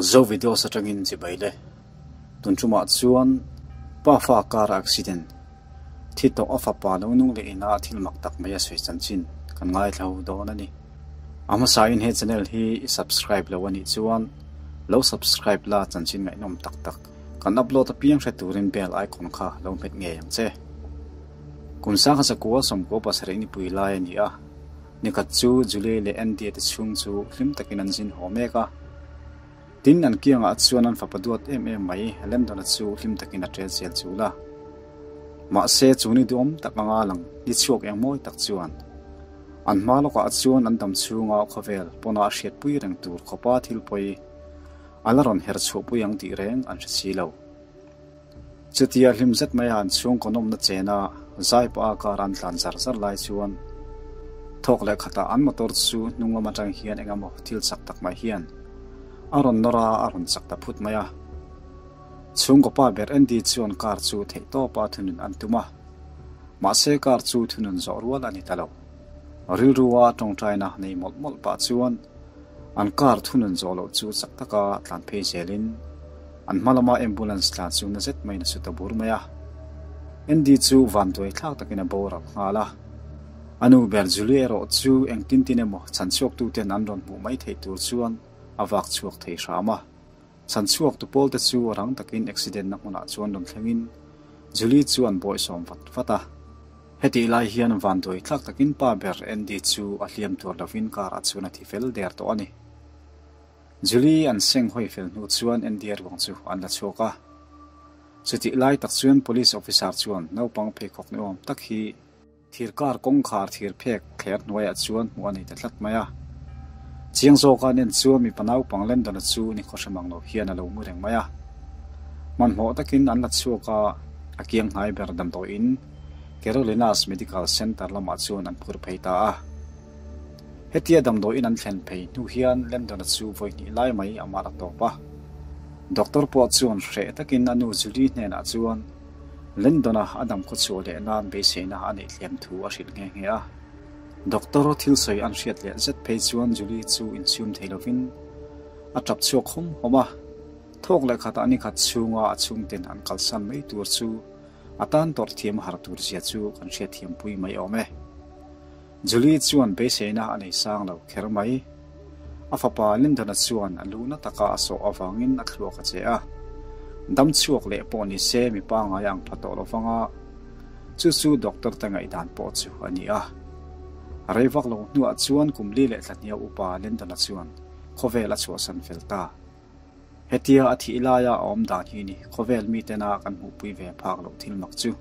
Zo videos atangin chibai le. Tun tumah chuan pa fa car accident thi tawh a fapa lo nung leh ina thil mak tak mai a sawi chanchin kan ngaithla ho dawn a ni. A hmasa in he channel hi i subscribe lo a nih chuan lo subscribe la chanchin ngaihnawm tak tak kan upload apiang hre turin bell icon kha lo hmet ngei ang che. Kum sangha zakua 97 nipui lai a ni a, nikhat chu Julie leh Andy te chhung chu hlim takin an zin haw mek a. Tin, an kiangah chuan an fapa duat em em mai, Landon-a chu hlim takin a ṭel chel chul a. Mahse, chu ni duhawm tak anga lang ni chhuak eng mawi tak chuan an hma lawkah chuan an dam chhunga khawvel pawnah a hriatpui reng tur khawpa thil pawi a la rawn her chhuahpui ang tih reng an hre si lo. Chutia hlim zet maia an chhungkaw nawmna chena zai pah a car an tlan zar zar lai chuan thawk leh khatah an motor chu hnung lam atang hian eng emaw thil chak tak mai hian a rawn nawr a, a rawn chak ta phut mai a. Chhungkaw pa ber Andy chuan car chu theih tawpa thunun an tum a, mahse car chu thunun zawh rual a ni ta lo. Rilrua tawngtaina nei mawlh mawlh pah chuan an car thunun zawh loh chu chak taka tlan phei zelin An hma lama ambulance tlan chu na zet maiin a su ta bur mai a. Andy chu vanduai thlak takin a boral nghal a. A nu ber Julie erawh chu engtin tin emaw chhanchhuaktuten an rawn hmuh mai theih tur chuan a vak chhuak thei hram a. Chhanchhuaktu pawlte chu rang takin accident na hmunah chuan rawn thlengin Julie chu an bawihsawm vat vat a. Hetih lai hian vanduai thlak takin pa ber Andy chu a hliam tur lovin car ah chuan a thi fel der tawh a ni. Julie an seng hawi fel hnu chuan Andy-a ruang chu an la chhuak a. Chutih lai tak chuan Police officer chuan naupang pheikhawk ni awm tak hi thir kar kawngkhar thir phek thler hnuaiah chuan hmuh a nei ta tlat mai a. Chiang zawka an en chuan mipa naupang Landon-a chu ni khawhre mang lo hian a lo mu reng mai a. Hmanhmawh takin an la chhuak a, a kiang hnai ber damdawiin Carolinas Medical Center lamah chuan an phur phei ta a. Hetia damdawiin an thlen phei hnu hian Landon-a chu vawi hnih lai mai a mar a tawp a. Doctor pawh chuan hreh takin a nu Julie hnenah chuan Landon-a a dam khawchhuah leh nan beiseina a neih hliam thu a hrilh nghe nghe a. Doctor thil sawi an hriat leh zet phei chuan Julie chu inchhum thei lovin a tap chhuak hawm hawm a. Thawk leh khatah ni khat chhunga a chhungten an kalsan mai tur chu a tan tawrh thiam har tur zia chu kan hriatthiampui mai awm e. Julie chuan beiseina a nei sang lo kher mai. A fapa Lyndon-a chuan a lu na taka a sawh avangin a thluak a che a. Dam chhuak leh pawh ni se mi pangngai ang pha tawh lovang a, chu chu doctor te ngaihdan pawh chu a ni a. Rei vak lo hnuah chuan kum li leh thlahniau upa Lyndon-a chuan khawvel a chhuahsan fel ta. Hetia a thih laia a awm dan hi ni khawvel mitena kan hmuhpui ve phak loh thil mak chu.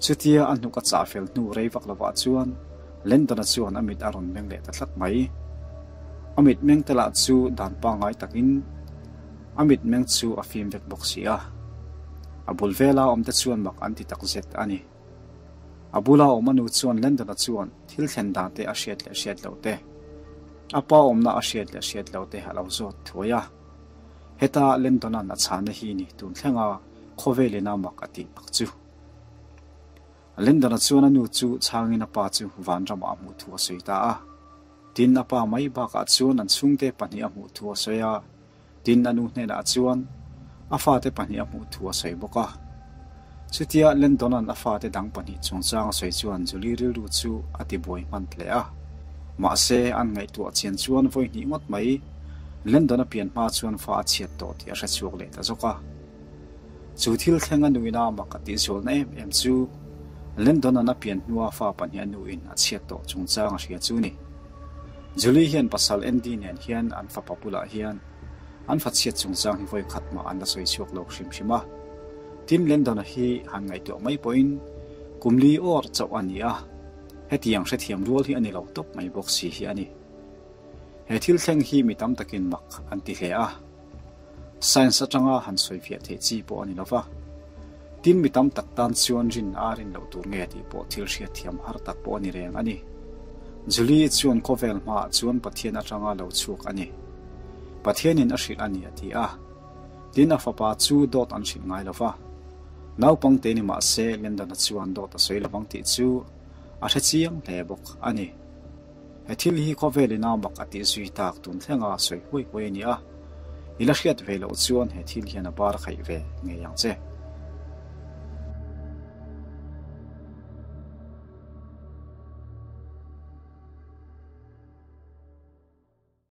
Chutia a hnuk a chah fel hnu rei vak lovah chuan Landon-a chuan a mit a rawn meng leh ta tlat mai. A mit meng te lah chu dan pangngai takin a mit meng chu a fim vek bawk si a. A bul vela awmte chuan mak an ti takzet a ni. A bula awm a nu chuan Landon-a chuan thil thlen dan te a hriat leh hriat loh te, a pa awmna a hriat leh hriat loh te a lo zawt thuai a. Heta Landon-a'n a chhana hi ni tun thlenga khawvelin a mak a tih tak chu. Landon-a chuan a nu chu chhangin a pa chu vanramah a hmuh thu a sawi ta a. Tin, a pa mai bakah chuan an chhungte pahnih a hmuh thu a sawi a. Tin, a nu hnenah chuan a fate pahnih a hmuh thu a sawi bawk a. Chutia Lendona'n a fate dang pahnih chungchang a sawi chuan Julie rilru chu a tibuai hman hle a. Mahse, an ngaihtuah chian chuan vawi hnih ngawt mai Lendona pian hma chuan fa a chhiat tawh tih a hre chhuak leh ta zawk a. Chu thil thleng a nuina mak a tihzualna em em chu Lendona'n a pian hnua fa pahnih a nuin a chhiat tawh chungchang a hria chu ni. Julie hian pasal Andy nen hian an fapa bulah hian an fa chhiat chungchang hi vawi khat mah an la sawi chhuak lo hrim hrim a. Tin, Landon-a hi han ngaihtuah mai pawhin kum li awr chauh a ni a, hetiang hrethiam rual hi a ni lo tawp mai bawk si hi a ni. He thil thleng hi mi tam takin mak an ti hle a. Science atanga han sawi fiah theih chi pawh a ni lo va. Tin, mi tam tak tan chuan rin a rin loh tur nge tih pawh thil hriatthiam har tak pawh a ni reng a ni. Julie chuan khawvel hmaah chuan Pathian atanga lo chhuak a ni. Pathianin a hrilh a ni a ti a. Tin, a fapa chu dawt an hrilh ngai lo va. Naupang te ni mah se Landon-a chuan dawt a sawi lovang tih chu a hre chiang hle bawk a ni. He thil hi khawvelin a mak a tih zui tak tun thlenga sawi huai huai a ni a. I la hriat ve loh chuan he thil hian a bar khaih ve ngei ang che.